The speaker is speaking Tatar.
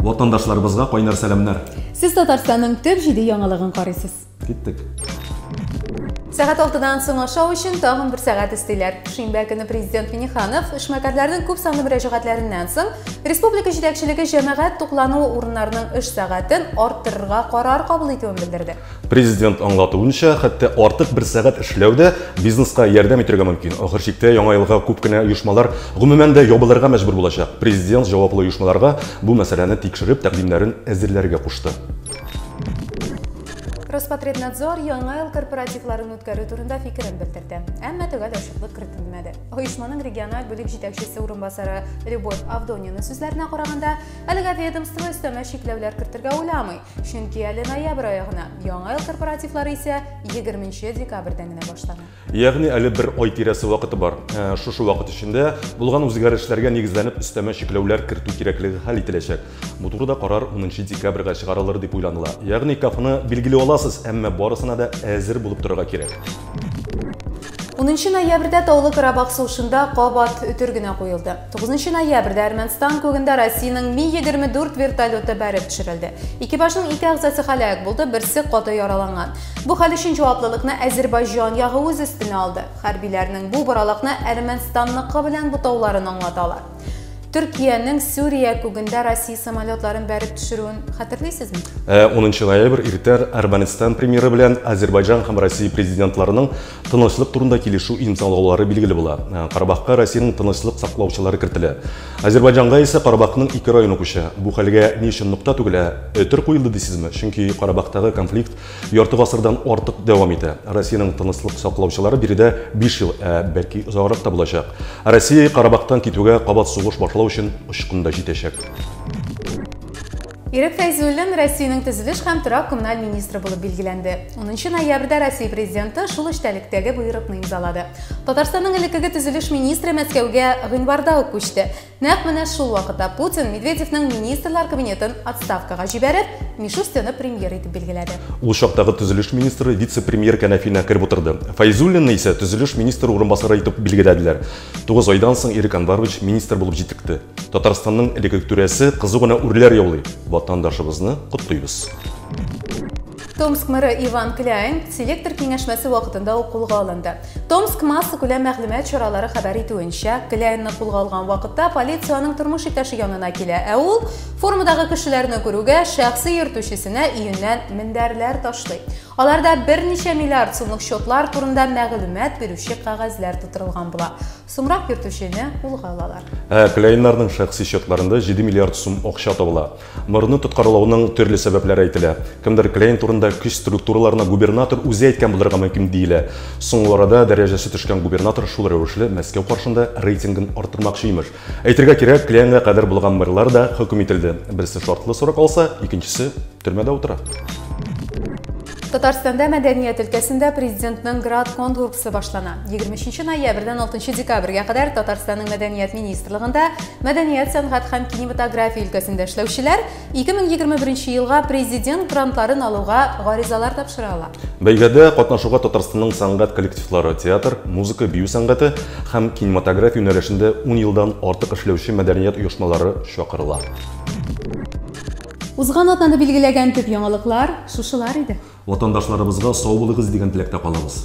Ватандашларыбызга кайнар сәламнәр. Сез Татарстанның төп 7 яңалыгын карыйсыз. Киттек. Сәгать 6-дан соң ашау өчен тагын бер сәгать өстиләр. Шимбә көне президент Минниханов эшмәкәрләрнең күп санлы мөрәҗәгатьләреннән соң республика җитәкчелеге җәмәгать туклануы урыннарының эш сәгатен арттырырга карар кабул итүен белдерде. Президент аңлатуынча, хәтта артык бер сәгать эшләү дә бизнеска ярдәм итәргә мөмкин. Ахыр чиктә яңа елга күп кенә оешмалар гомумән дә ябылырга мәҗбүр булачак. Президент җаваплы оешмаларга бу мәсьәләне тикшереп тәкъдимнәрен әзерләргә кушты. Роспотребнадзор яңа ел корпоративларын үткәрү турында фикерен белдерде. Әмма төгәл ачыклык кертелмәде. Оешманың региональ бүлек җитәкчесе урынбасары Любовь Авдонина сүзләренә караганда, әлегә ведомство өстәмә чикләүләр кертергә уйламый, чөнки әле ноябрь ае гына. Яңа ел корпоративлары исә 20 декабрьдән генә башлана. Ягъни әле бер ай тирәсе вакыты бар. Шушы вакыт эчендә булган үзгәрешләргә нигезләнеп өстәмә чикләүләр кертү кирәклеге хәл ителәчәк. Бу турыда карар 10 декабрьгә чыгарылыр дип уйланыла. Ягъни кафены билгели аласыз, әмма барысына да әзер булып торырга кирәк. 10 ноябрьдә Таулы Карабах сугышында кабат өтер генә куелды. 9 ноябрьдә Әрмәнстан күгендә Россиянең Ми-24 вертолеты бәреп төшерелде. Экипажның ике әгъзасы һәлак булды, берсе каты яраланган. Бу хәл өчен җаваплылыкны Әзербайҗан ягы үз өстенә алды. Хәрбиләрнең бу боралакны Әрмәнстанныкы белән бутауларын аңлаталар. Төркиянең Сүрия күгендә Россия самолетларын бәреп төшерүен хәтерлисезме? 10 ноябрь иртән Әрмәнстан премьеры белән Азербайҗан һәм Россия президентларының тынычлык турында килешү имзалаулары билгеле була. Карабахка Россиянең тынычлык саклаучылары кертелә. Азербайҗанга исә Карабахның ике районы күчә. Бу хәлгә ни өчен нокта түгел, ә өтер куелды дисезме? Чөнки Карабахтагы конфликт ярты гасырдан артык дәвам итә. Россиянең тынычлык саклаучылары биредә 5 ел, ә бәлки озаграк та булачак. Россия Карабахтан китүгә кабат сугыш башлау өчен очкында җитәчәк. Ирек Фәйзуллин Россиянең төзелеш һәм торак коммуналь министры булып билгеләнде. 10 ноябрьдә Россия президенты шул эчтәлектәге боерыкны имзалады. Татарстанның элеккеге төзелеш министры Мәскәүгә гыйнварда ук күчте. Нәкъ менә шул вакытта Путин Медведевның министрлар кабинетын отставкага җибәреп, Мишустинны премьер итеп билгеләде. Ул чактагы төзелеш министры вице-премьер кәнәфиенә кереп утырды. Фәйзуллинны исә төзелеш министры урынбасары итеп билгеләделәр. 9 айдан соң Ирек Анварович министр булып җитлекте. Татарстанның элеккеге түрәсе кызу гына үрләр яулый. Ватандашыбызны котлыйбыз. Томск мэры Иван Кляйн селектор киңәшмәсе вакытында ук кулга алынды. Томск массакүләм мәгълүмат чаралары хәбәр итүенчә, Кляйнны кулга алган вакытта полиция аның тормыш иптәше янына килә, ә ул формадагы кешеләрне күрүгә шәхси йөртүчесенә өеннән мендәрләр ташлый. Аларда берничә миллиард сумлык счетлар турында мәгълүмат бирүче кәгазьләр тутырылган була. Соңрак йөртүчене кулга алалар. Кляйннарның шәхси счетларында 7 миллиард сум акча табыла. Мэрны тоткарлауның төрле сәбәпләре әйтелә. Кемдер Кляйн турында көч структураларына губернатор үзе әйткән булырга мөмкин диелә. Соңгы арада дәрәҗәсе төшкән губернатор шул рәвешле Мәскәү каршында рейтингын арттырмакчы имеш. Әйтергә кирәк, Кляйнга кадәр булган мэрлар да хөкем ителде. Берсе шартлы срок алса, икенчесе төрмәдә утыра. Татарстанда мәдәният өлкәсендә президентның грант конкурсы башлана. 23 ноябрьдән 6 декабрьгә кадәр Татарстанның мәдәният министрлыгында мәдәният, сәнгать һәм кинематография өлкәсендә эшләүчеләр 2021 елга президент грантларын алуга гаризалар тапшыра ала. Бәйгедә катнашуга Татарстанның сәнгать коллективлары, театр, музыка, бию сәнгате һәм кинематография юнәлешендә 10 елдан артык эшләүче мәдәният оешмалары чакырыла. Узган атнаны билгеләгән төп яңалыклар шушылар иде. Ватандашларыбызга сау булыгыз дигән теләктә калабыз.